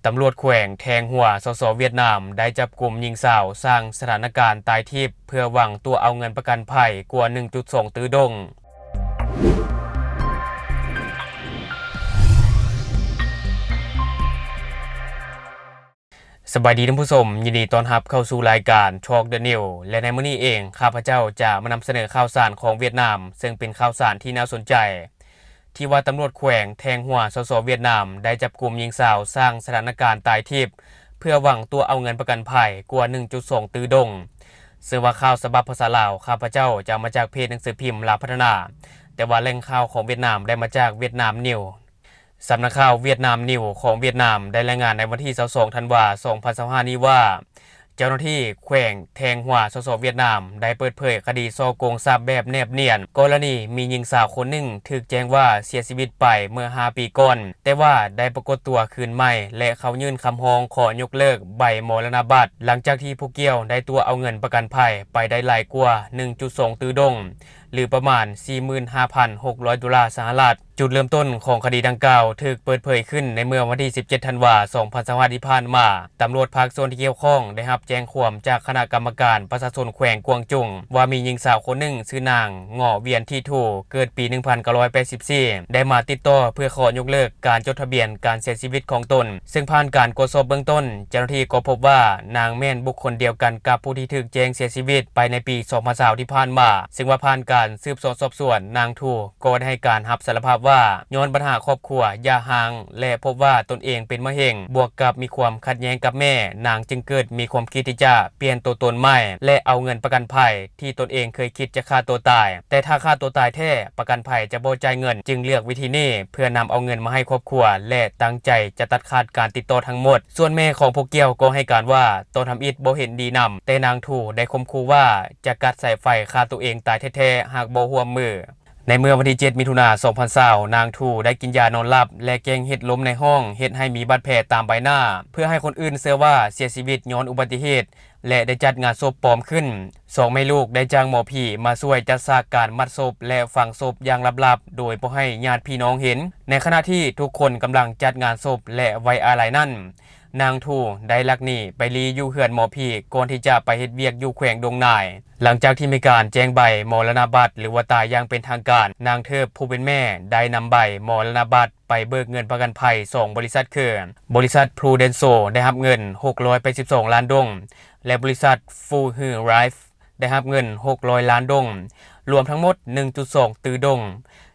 ຕຳຫຼວດແຂວງແທງຫົວ ສສ ຫວຽດນາມ ໄດ້ຈັບກຸມຍິງສາວສ້າງສະຖານະການຕາຍທິບ ເພື່ອຫວັງຕົວະເອົາເງິນປະກັນໄພກວ່າໜຶ່ງຈຸດສອງຕື້ດົງ. ສະບາຍດີທ່ານຜູ້ຊົມ, ຍິນດີຕ້ອນຮັບເຂົ້າສູ່ລາຍການ Talk the News ແລະ ໃນມື້ນີ້ເອງ ຂ້າພະເຈົ້າຈະມານຳສະເໜີຂ່າວສານຂອງຫວຽດນາມ ເຊິ່ງເປັນຂ່າວສານທີ່ໜ້າສົນໃຈ ທີ່ວ່າຕຳຫຼວດແຂວງແທງຫົວ ສສ ຫວຽດນາມ ໄດ້ຈັບກຸມຍິງສາວສ້າງສະຖານະການຕາຍທິບ ເພື່ອຫວັງຕົວະເອົາເງິນປະກັນໄພກວ່າໜຶ່ງຈຸດສອງຕື້ດົງ. ເຊິ່ງວ່າຂ່າວສະບັບພາສາລາວ ຂ້າພະເຈົ້າຈະເອົາມາຈາກເພຈໜັງສືພິມລາວພັດທະນາ, ແຕ່ວ່າແຫຼ່ງຂ່າວຂອງຫວຽດນາມໄດ້ມາຈາກຫວຽດນາມນິວ. ສຳນັກຂ່າວຫວຽດນາມນິວຂອງຫວຽດນາມໄດ້ລາຍງານໃນວັນທີຊາວສອງ ທັນວາ ສອງພັນຊາວຫ້ານີ້ວ່າ ເຈົ້າໜ້າທີ່ແຂວງແທງຫົວ ສສ ຫວຽດນາມ ໄດ້ເປີດເຜີຍຄະດີສໍ້ໂກງຊັບແບບແນບນຽນ ກໍລະນີມີຍິງສາວຄົນໜຶ່ງຖືກແຈ້ງວ່າເສຍຊີວິດໄປເມື່ອຫ້າປີກ່ອນ, ແຕ່ວ່າໄດ້ປາກົດຕົວຄືນໃໝ່ ແລະ ເຂົ້າຍື່ນຄຳຮ້ອງຂໍຍົກເລີກໃບມໍລະນະບັດ ຫຼັງຈາກທີ່ຜູ້ກ່ຽວໄດ້ຕົວະເອົາເງິນປະກັນໄພໄປໄດ້ຫຼາຍກວ່າໜຶ່ງຈຸດສອງຕື້ດົງ ຫຼື ປະມານສີ່ໝື່ນຫ້າພັນຫົກຮ້ອຍໂດລາສະຫະລັດ. ຈຸດເລີ່ມຕົ້ນຂອງຄະດີດັ່ງກ່າວຖືກເປີດເຜີຍຂຶ້ນໃນເມື່ອວັນທີສິບເຈັດ ທັນວາ ສອງພັນຊາວຫ້າ ທີ່ຜ່ານມາ. ຕຳຫຼວດພາກສ່ວນທີ່ກ່ຽວຂ້ອງໄດ້ຮັບແຈ້ງຄວາມຈາກຄະນະກຳມະການປະຊາຊົນແຂວງກວາງຈຸງ ວ່າມີຍິງສາວຄົນໜຶ່ງຊື່ນາງ ງໍ້ ຫວຽນ ທີໂທ ເກີດປີໜຶ່ງພັນເກົ້າຮ້ອຍແປດສິບສີ່ ໄດ້ມາຕິດຕໍ່ເພື່ອຂໍຍົກເລີກການຈົດທະບຽນການເສຍຊີວິດຂອງຕົນ, ເຊິ່ງຜ່ານການກວດສອບເບື້ອງຕົ້ນ ເຈົ້າໜ້າທີ່ກໍພົບວ່ານາງແມ່ນບຸກຄົນດຽວກັນກັບຜູ້ທີ່ຖືກແຈ້ງເສຍຊີວິດໄປໃນປີສອງພັນຊາວ ທີ່ຜ່ານມາ, ເຊິ່ງວ່າຜ່ານການສືບສວນສອບສວນ ນາງ ທູ ກໍໄດ້ໃຫ້ການຮັບສາລະພາບວ່າ ຍ້ອນບັນຫາຄອບຄົວຢ່າຮ້າງ ແລະ ພົບວ່າຕົນເອງເປັນມະເຮັງ ບວກກັບມີຄວາມຂັດແຍ່ງກັບແມ່, ນາງຈຶ່ງເກີດມີຄວາມຄິດທີ່ຈະປ່ຽນຕົວຕົນໃໝ່ ແລະ ເອົາເງິນປະກັນໄພທີ່ຕົນເອງເຄີຍຄິດຈະຂ້າຕົວຕາຍ. ແຕ່ຖ້າຂ້າຕົວຕາຍແທ້, ປະກັນໄພຈະບໍ່ຈ່າຍເງິນ, ຈຶ່ງເລືອກວິທີນີ້ເພື່ອນຳເອົາເງິນມາໃຫ້ຄອບຄົວ ແລະ ຕັ້ງໃຈຈະຕັດຂາດການຕິດຕໍ່ທັງໝົດ. ສ່ວນແມ່ຂອງຜູ້ກ່ຽວກໍໃຫ້ການວ່າ ຕອນທຳອິດບໍ່ເຫັນດີນຳ, ແຕ່ນາງ ທູ ໄດ້ຂົ່ມຂູ່ວ່າຈະຕັດສາຍໄຟຂ້າຕົວເອງຕາຍແທ້ໆ ຫາກບໍ່ຮ່ວມມື. ໃນເມື່ອວັນທີເຈັດ ມິຖຸນາ ສອງພັນຊາວ ນາງ ທູ ໄດ້ກິນຢານອນຫຼັບ ແລະ ແກ້ງເຮັດລົມໃນຫ້ອງ ເຮັດໃຫ້ມີບາດແຜຕາມໃບໜ້າ ເພື່ອໃຫ້ຄົນອື່ນເຊື່ອວ່າເສຍຊີວິດຍ້ອນອຸບັດຕິເຫດ ແລະ ໄດ້ຈັດງານສົບປອມຂຶ້ນ. ສອງແມ່ລູກໄດ້ຈ້າງໝໍຜີມາຊ່ວຍຈັດສາກການມັດສົບ ແລະ ຝັງສົບຢ່າງລັບໆ ໂດຍບໍ່ໃຫ້ຍາດພີ່ນ້ອງເຫັນ. ໃນຂະນະທີ່ທຸກຄົນກຳລັງຈັດງານສົບ ແລະ ໄວ້ອາໄລນັ້ນ, ນາງ ທູ ໄດ້ລັກໜີໄປລີ້ຢູ່ເຮືອນໝໍຜີ ກ່ອນທີ່ຈະໄປເຮັດວຽກຢູ່ແຂວງດົງນາຍ. ຫຼັງຈາກທີ່ມີການແຈ້ງໃບມໍລະນະບັດ ຫຼືວ່າຕາຍຢ່າງເປັນທາງການ, ນາງ ເທີບ ຜູ້ເປັນແມ່ ໄດ້ນຳໃບມໍລະນະບັດໄປເບີກເງິນປະກັນໄພສອງບໍລິສັດຄື ບໍລິສັດ Prudential ໄດ້ຮັບເງິນຫົກຮ້ອຍແປດສິບສອງລ້ານດົງ ແລະ ບໍລິສັດ Full Hill Life ໄດ້ຮັບເງິນຫົກຮ້ອຍລ້ານດົງ, ລວມທັງໝົດໜຶ່ງຈຸດສອງຕື້ດົງ.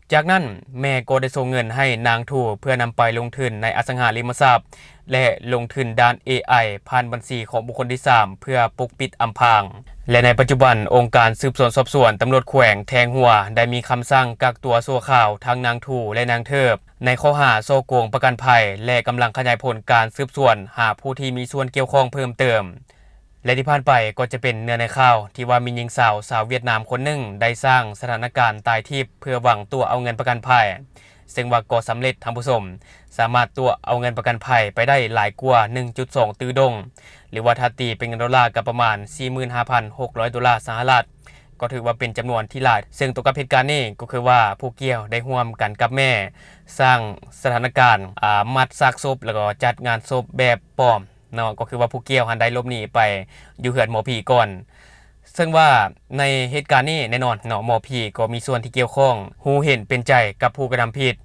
ຈາກນັ້ນແມ່ກໍໄດ້ສົ່ງເງິນໃຫ້ນາງ ທູ ເພື່ອນຳໄປລົງທຶນໃນອະສັງຫາລິມະຊັບ ແລະ ລົງທຶນດ້ານ ເອໄອ ຜ່ານບັນຊີຂອງບຸກຄົນທີສາມ ເພື່ອປົກປິດອຳພາງ. ແລະ ໃນປັດຈຸບັນ ອົງການສືບສວນສອບສວນຕຳຫຼວດແຂວງແທງຫົວ ໄດ້ມີຄຳສັ່ງກັກຕົວຊົ່ວຄາວທັງນາງ ທູ ແລະ ນາງ ເທີບ ໃນຂໍ້ຫາສໍ້ໂກງປະກັນໄພ ແລະ ກຳລັງຂະຫຍາຍຜົນການສືບສວນຫາຜູ້ທີ່ມີສ່ວນກ່ຽວຂ້ອງເພີ່ມເຕີມ. ແລະ ທີ່ຜ່ານໄປກໍຈະເປັນເນື້ອໃນຂ່າວທີ່ວ່າມີຍິງສາວຊາວຫວຽດນາມຄົນໜຶ່ງໄດ້ສ້າງສະຖານະການຕາຍທິບເພື່ອຫວັງຕົວະເອົາເງິນປະກັນໄພ, ເຊິ່ງວ່າກໍສຳເລັດທ່ານຜູ້ຊົມ, ສາມາດຕົວະເອົາເງິນປະກັນໄພໄປໄດ້ຫຼາຍກວ່າໜຶ່ງຈຸດສອງຕື້ດົງ ຫຼືວ່າຖ້າຕີເປັນເງິນໂດລາກໍປະມານສີ່ໝື່ນຫ້າພັນຫົກຮ້ອຍໂດລາສະຫະລັດ, ກໍຖືວ່າເປັນຈຳນວນທີ່ຫຼາຍ. ເຊິ່ງຕົວກັບເຫດການນີ້ກໍຄືວ່າຜູ້ກ່ຽວໄດ້ຮ່ວມກັນກັບແມ່ສ້າງສະຖານະການ ອາ ມັດຊາກສົບ ແລ້ວກໍຈັດງານສົບແບບປອມ ເນາະ, ກໍຄືວ່າຜູ້ກ່ຽວຫັ້ນໄດ້ຫຼົບໜີໄປຢູ່ເຮືອນໝໍຜີກ່ອນ. ເຊິ່ງວ່າໃນເຫດການນີ້ແນ່ນອນເນາະ ໝໍຜີກໍມີສ່ວນທີ່ກ່ຽວຂ້ອງ, ຮູ້ເຫັນເປັນໃຈກັບຜູ້ກະທຳຜິດ.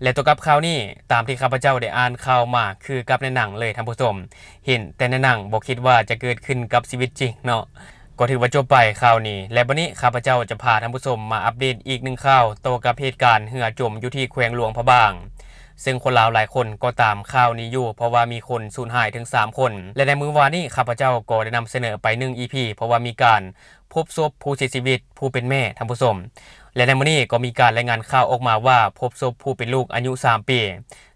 ແລະ ຕົວກັບຂ່າວນີ້ ຕາມທີ່ຂ້າພະເຈົ້າໄດ້ອ່ານຂ່າວມາ ຄືກັບໃນໜັງເລີຍທ່ານຜູ້ຊົມ, ເຫັນແຕ່ໃນໜັງ ບໍ່ຄິດວ່າຈະເກີດຂຶ້ນກັບຊີວິດຈິງເນາະ. ກໍຖືວ່າຈົບໄປຂ່າວນີ້ ແລະ ບັດນີ້ຂ້າພະເຈົ້າຈະພາທ່ານຜູ້ຊົມມາອັບເດດອີກໜຶ່ງຂ່າວ ຕໍ່ກັບເຫດການເຮືອຈົມຢູ່ທີ່ແຂວງຫຼວງພະບາງ. ເຊິ່ງຄົນລາວຫຼາຍຄົນກໍຕາມຂ່າວນີ້ຢູ່ ເພາະວ່າມີຄົນສູນຫາຍເຖິງສາມຄົນ ແລະ ໃນມື້ວານນີ້ຂ້າພະເຈົ້າກໍໄດ້ນຳສະເໜີໄປໜຶ່ງ ອີ ພີ ເພາະວ່າມີການພົບສົບຜູ້ເສຍຊີວິດ ຜູ້ເປັນແມ່ ທ່ານຜູ້ຊົມ. ແລະ ໃນມື້ນີ້ກໍມີການລາຍງານຂ່າວອອກມາວ່າ ພົບສົບຜູ້ເປັນລູກອາຍຸສາມປີ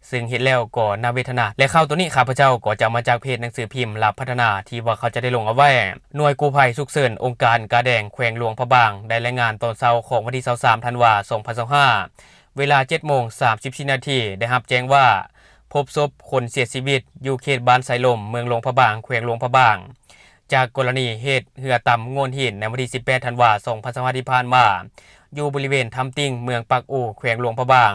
ເຊິ່ງເຫັນແລ້ວກໍໜ້າເວທະນາ ແລະ ຂ່າວໂຕນີ້ຂ້າພະເຈົ້າກໍຈະເອົາມາຈາກເພຈໜັງສືພິມລາວພັດທະນາ ທີ່ວ່າເຂົາຈະໄດ້ລົງເອົາໄວ້. ໜ່ວຍກູ້ໄພສຸກເສີນອົງການກາແດງແຂວງຫຼວງພະບາງ ໄດ້ລາຍງານຕອນເຊົ້າຂອງວັນທີຊາວສາມ ທັນວາ ສອງພັນຊາວຫ້າ ເວລາເຈັດໂມງສາມສິບສີ່ນາທີ ໄດ້ຮັບແຈ້ງວ່າ ພົບສົບຄົນເສຍຊີວິດຢູ່ເຂດບ້ານໄຊລົມ ເມືອງຫຼວງພະບາງ ແຂວງຫຼວງພະບາງ ຈາກກໍລະນີເຫດເຮືອຕຳໂງ່ນຫີນໃນວັນທີສິບແປດ ທັນວາ ສອງພັນຊາວຫ້າ ທີ່ຜ່ານມາ ຢູ່ບໍລິເວນຖ້ຳຕິ່ງ ເມືອງປາກອູ ແຂວງຫຼວງພະບາງ.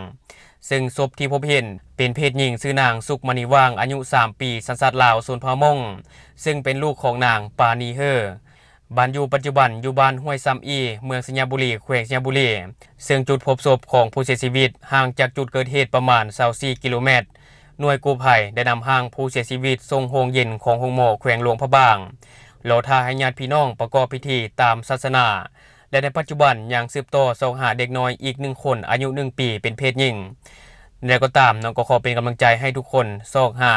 ເຊິ່ງສົບທີ່ພົບເຫັນເປັນເພດຍິງ ຊື່ນາງ ສຸກມະນີຫວ່າງ ອາຍຸສາມປີ ສັນຊາດລາວ ຊົນເຜົ່າມົ້ງ ເຊິ່ງເປັນລູກຂອງນາງ ປານີເຮີ ບ້ານຢູ່ປັດຈຸບັນຢູ່ບ້ານຫ້ວຍຊຳອີ ເມືອງໄຊຍະບູລີ ແຂວງໄຊຍະບູລີ ເຊິ່ງຈຸດພົບສົບຂອງຜູ້ເສຍຊີວິດຫ່າງຈາກຈຸດເກີດເຫດປະມານຊາວສີ່ກິໂລແມັດ. ໜ່ວຍກູ້ໄພໄດ້ນຳຮ່າງຜູ້ເສຍຊີວິດສົ່ງໂຮງເຢັນຂອງໂຮງໝໍແຂວງຫຼວງພະບາງ ລໍຖ້າໃຫ້ຍາດພີ່ນ້ອງປະກອບພິທີຕາມສາສະໜາ ແລະ ໃນປັດຈຸບັນຍັງສືບຕໍ່ຊອກຫາເດັກນ້ອຍອີກໜຶ່ງຄົນ ອາຍຸໜຶ່ງປີ ເປັນເພດຍິງ. ແນວໃດກໍຕາມເນາະ ກໍຂໍເປັນກຳລັງໃຈໃຫ້ທຸກຄົນຊອກຫາ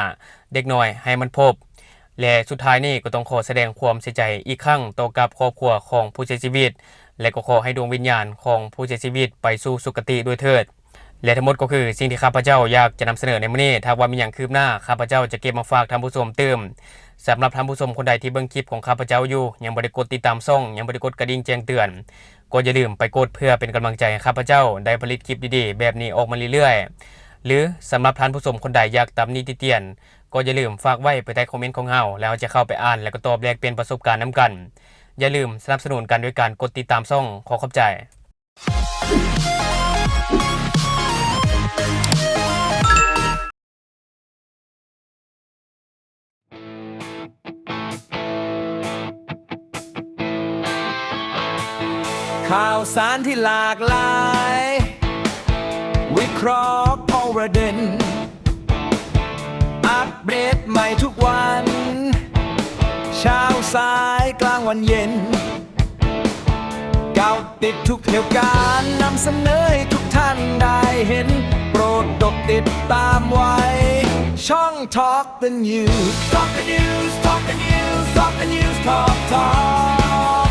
ເດັກນ້ອຍໃຫ້ມັນພົບ ແລະ ສຸດທ້າຍນີ້ກໍຕ້ອງຂໍສະແດງຄວາມເສຍໃຈອີກຄັ້ງຕໍ່ກັບຄອບຄົວຂອງຜູ້ເສຍຊີວິດ ແລະ ກໍຂໍໃຫ້ດວງວິນຍານຂອງຜູ້ເສຍຊີວິດໄປສູ່ສຸຄະຕິດ້ວຍເທີດ. ແລະ ທັງໝົດກໍຄືສິ່ງທີ່ຂ້າພະເຈົ້າຢາກຈະນຳສະເໜີໃນມື້ນີ້. ຖ້າວ່າມີຫຍັງຄືບໜ້າ ຂ້າພະເຈົ້າຈະເກັບມາຝາກທ່ານຜູ້ຊົມຕື່ມ. ສຳລັບທ່ານຜູ້ຊົມຄົນໃດທີ່ເບິ່ງຄລິບຂອງຂ້າພະເຈົ້າຢູ່ ຍັງບໍ່ໄດ້ກົດຕິດຕາມຊ່ອງ ຍັງບໍ່ໄດ້ກົດກະດິ່ງແຈ້ງເຕືອນ ກໍຢ່າລືມໄປກົດເພື່ອເປັນກຳລັງໃຈໃຫ້ຂ້າພະເຈົ້າໄດ້ຜະລິດຄລິບດີໆແບບນີ້ອອກມາເລື້ອຍໆ ຫຼື ສຳລັບທ່ານຜູ້ຊົມຄົນໃດຢາກຕຳໜິຕິຕຽນ ກໍຢ່າລືມຝາກໄວ້ພາຍໃຕ້ຄອມເມັນຂອງເຮົາ ແລ້ວເຮົາຈະເຂົ້າໄປອ່ານ ແລະ ກໍຕອບແລກປ່ຽນປະສົບການນຳກັນ. ຢ່າລືມສະໜັບສະໜູນກັນດ້ວຍການກົດຕິດຕາມຊ່ອງ. ຂໍຂອບໃຈ. ຂ່າວສານທີ່ຫຼາກຫຼາຍ ວິເຄາະເອົາປະເດັນ ອັບເດດໃໝ່ທຸກວັນ ເຊົ້າສາຍກາງວັນເຢັນ ເກົາະຕິດທຸກເຫດການ ນຳສະເໜີໃຫ້ທຸກທ່ານໄດ້ເຫັນ ໂປດກົດຕິດຕາມໄວ້ ຊ່ອງ Talk the News Talk the News Talk the News Talk the News Talk Talk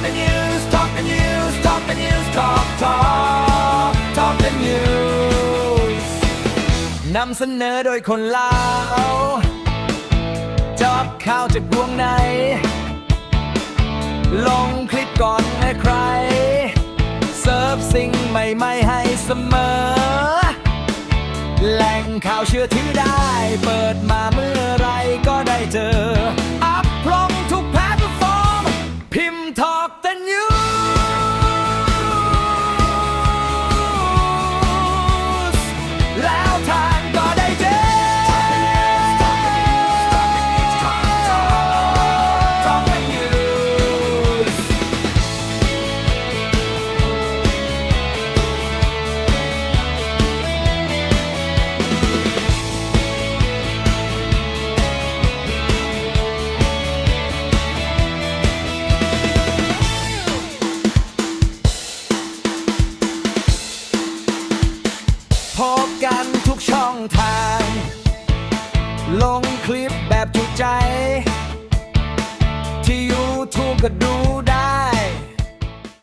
the News Talk the News Talk the News Talk Talk Talk the News ນຳສະເໜີໂດຍຄົນລາວ ເຈາະຂ່າວຈາກວົງໃນ ລົງຄລິບກ່ອນໃຜໆ ເສີບສິ່ງໃໝ່ໆໃຫ້ສະເໝີ ແຫຼ່ງຂ່າວເຊື່ອຖືໄດ້ ເປີດມາເມື່ອໃດກໍໄດ້ເຈີ ອັບລົງທຸກແພລດຟອມ ພິມ Talk the News ແລ້ວທ່ານກໍໄດ້ເຈີ ພົບກັນທຸກຊ່ອງທາງ ລົງຄລິບແບບຈຸໃຈ ທີ່ YouTube ກໍດູ